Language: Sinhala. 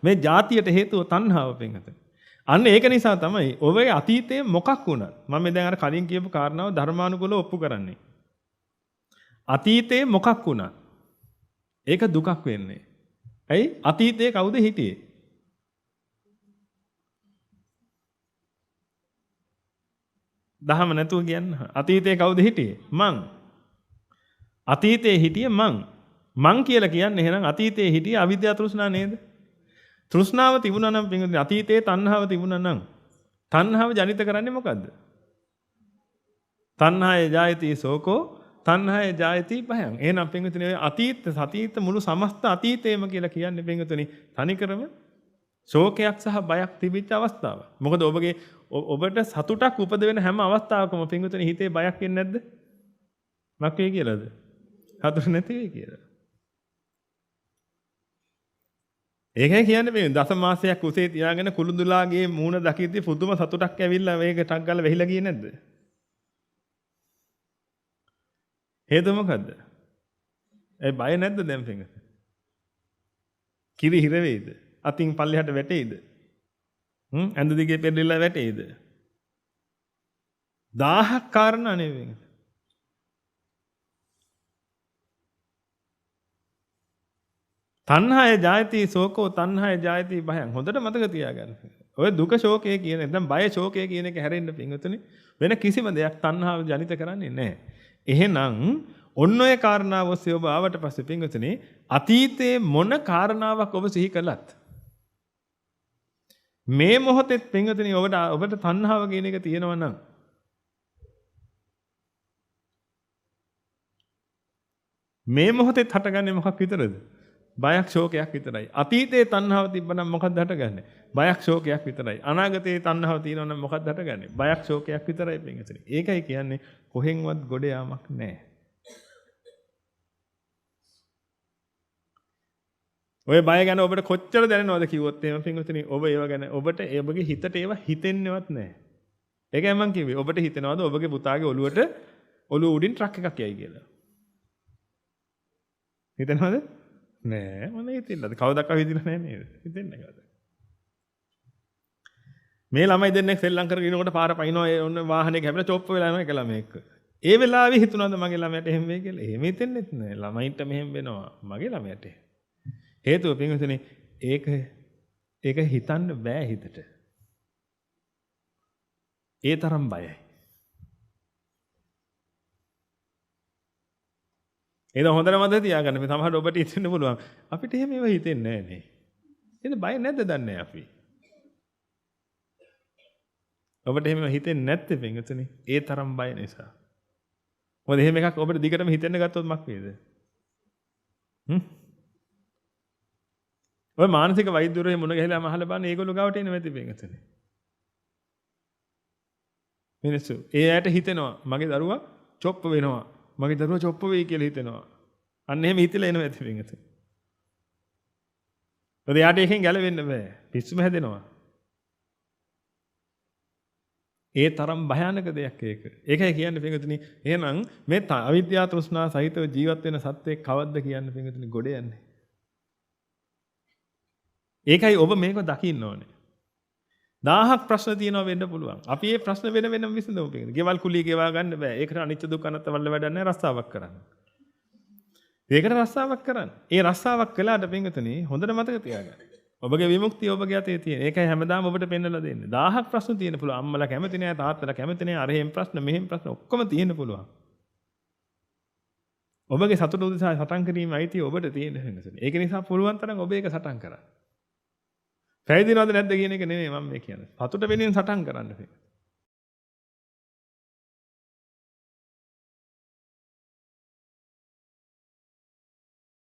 මේ ජාතියට හේතුව තණ්හාව පින්වතුනි. අන්න ඒක නිසා තමයි ඔබේ අතීතයේ මොකක් වුණත් මම මේ දැන් අර කලින් කියපු කාරණාව ධර්මානුකූලව ඔප්පු කරන්නේ. අතීතයේ මොකක් වුණත් ඒක දුකක් වෙන්නේ. ඇයි? අතීතයේ කවුද හිටියේ? දහම නැතුව කියන්න. අතීතයේ කවුද හිටියේ? මං. අතීතයේ හිටියේ මං. මං කියලා කියන්නේ එහෙනම් අතීතයේ හිටියේ අවිද්‍යාව තෘෂ්ණා නේද? තෘෂ්ණාව තිබුණා නම් පින්වතුනි අතීතයේ තණ්හාව තිබුණා නම් තණ්හාව ජනිත කරන්නේ මොකද්ද? තණ්හාය ජායති සෝකෝ තණ්හාය ජායති භයං. එහෙනම් පින්වතුනි ඔය අතීත සතීත මුළු සමස්ත අතීතයම කියලා කියන්නේ පින්වතුනි තනිකරම ශෝකයක් සහ බයක් තිබිච්ච අවස්ථාවක්. මොකද ඔබගේ ඔබට සතුටක් උපද වෙන හැම අවස්ථාවකම පින්වතුනි හිතේ බයක් එන්නේ නැද්ද? මක් වෙයි කියලාද? සතුට නැති වෙයි කියලා. ඒකයි කියන්නේ මේ දස මාසයක් උසේ තියාගෙන කුළුඳුලාගේ මූණ දකිද්දි පුදුම සතුටක් ඇවිල්ලා මේක ටක් ගාලා වෙහිලා ගියේ නැද්ද? හේතුව මොකද්ද? ඒ බය නැද්ද දැන් පින්වතුනි? කිරි හිර වෙයිද? අතින් පල්ලෙහාට වැටෙයිද? ඇඳ දිගේ පෙරලිලා වැටෙයිද? 1000ක් කාරණා නෙවෙයි. තණ්හාය ජායති සෝකෝ තණ්හාය ජායති භයං. හොඳට මතක තියාගන්න. ඔය දුක ශෝකය කියන එක දැන් බය ශෝකය කියන එක හැරෙන්න පින්වතුනි වෙන කිසිම දෙයක් තණ්හාව ජනිත කරන්නේ නැහැ. එහෙනම් ඔන්න ඔය කාරණාව ඔස්සේ ඔබ ආවට පස්සේ පින්වතුනි අතීතයේ මොන කාරණාවක් ඔබ සිහි කළත් මේ මොහොතෙත් පින්වතුනි ඔබට තණ්හාව කියන එක තියෙනවා නම් මේ මොහොතෙත් හටගන්නේ මොකක් විතරද? බයක් ශෝකයක් විතරයි. අතීතයේ තණ්හාව තිබ්බනම් මොකක්ද හටගන්නේ? බයක් ශෝකයක් විතරයි. අනාගතයේ තණ්හාව තියෙනවා නම් මොකක්ද හටගන්නේ? බයක් ශෝකයක් විතරයි පින්වතුනි. ඒකයි කියන්නේ කොහෙන්වත් ගොඩ යාමක් නැහැ. ඔය බය ගැන ඔබට කොච්චර දැනෙනවද කිව්වොත් එහෙම පින්වතුනි ඔබ ඒව ගැන ඔබට ඔබගේ හිතට ඒව හිතෙන්නේවත් නැහැ. ඒකයි මං කිව්වේ. ඔබට හිතෙනවද ඔබගේ පුතාගේ ඔළුවට ඔළුව උඩින් ට්‍රක් එකක් යයි කියලා? හිතෙනවද? නෑ මොන හිතෙන්නද? කවදාවත් හිතිලා නෑ නේද? හිතෙන්නේ නෑ කවදාවත්. මේ ළමයි දෙන්නෙක් සෙල්ලම් කරගෙන ඉනකොට පාර පයින්නවා ඒ ඔන්න වාහනයක හැපෙලා චොප්ප වෙලා යනවා එක ළමයෙක්. ඒ වෙලාවේ හිතුණාද මගේ ළමයාට එහෙම වෙයි කියලා? එහෙම හිතෙන්නෙත් නෑ. ළමයින්ට මෙහෙම වෙනවා. මගේ ළමයාට. හේතුව පින්වතුනි ඒක හිතන්න බෑ හිතට. ඒ තරම් බයයි. ඒක හොඳට මතක තියාගන්න. මේ සමහරවිට ඔබට හිතෙන්න පුළුවන් අපිට එහෙම ඒවා හිතෙන්නේ නෑ නේ. එහෙනම් බය නැද්ද දන්නේ අපි? ඔබට එහෙම හිතෙන්නේ නැත්තේ පින්වතුනි ඒ තරම් බය නිසා. මොකද එහෙම එකක් ඔබට දිගටම හිතෙන්න ගත්තොත් මක් වේද? ඔය මානසික වෛද්‍යවරු මුණ ගැහිලා අහලා බලන්න ඒගොල්ලෝ ගාවට එන්නේ නැති පින්වතුනි. මිනිස්සු ඒ අයට හිතෙනවා මගේ දරුවා චොප්ප වෙනවා. මගේ දරුවා චොප්ප වෙයි කියලා හිතෙනවා. අන්න එහෙම හිතලා එනවා ඇති පින්වතුනි. මොකද එයාට ඒකෙන් ගැලවෙන්න බෑ. පිස්සුම හැදෙනවා. ඒ තරම් භයානක දෙයක් ඒක. ඒකයි කියන්නේ පින්වතුනි. එහෙනම් මේ අවිද්‍යාව තෘෂ්ණා සහිතව ජීවත් වෙන සත්වයක් කවද්ද කියන්නේ පින්වතුනි ගොඩ යන්නේ. ඒකයි ඔබ මේක දකින්න ඕනේ. 1000ක් ප්‍රශ්න තියෙනවා වෙන්න පුළුවන්. අපි මේ ප්‍රශ්න වෙන වෙනම විසඳමු පින්වතුනි. ගෙවල් කුලිය ගෙවා ගන්න බෑ. ඒකට අනිච්ච දුක්ඛ අනාත්ම වල වැඩක් නෑ. රස්සාවක් කරන්න. ඒකට රස්සාවක් කරන්න. ඒ රස්සාවක් කළාට පින්වතුනි හොඳට මතක තියාගන්න. ඔබගේ විමුක්තිය ඔබගේ අතේ තියෙන. ඒකයි හැමදාම ඔබට පෙන්නලා දෙන්නේ. 1000ක් ප්‍රශ්න තියෙන පුළුවන්. අම්මලා කැමති නෑ, තාත්තලා කැමති නෑ, අර එහෙම ප්‍රශ්න මෙහෙම ප්‍රශ්න ඔක්කොම තියෙන්න පුළුවන්. ඔබගේ සතුට උදෙසා සටන් කිරීමේ අයිතිය ඔබට තියෙන වෙනසනේ. ඒක නිසා පුළුවන් තරම් ඔබ ඒක සටන් කරන්න. පැවිදිනවද නැද්ද කියන එක නෙමෙයි මම මේ කියන්නේ. සතුට වෙනුවෙන් සටන් කරන්න.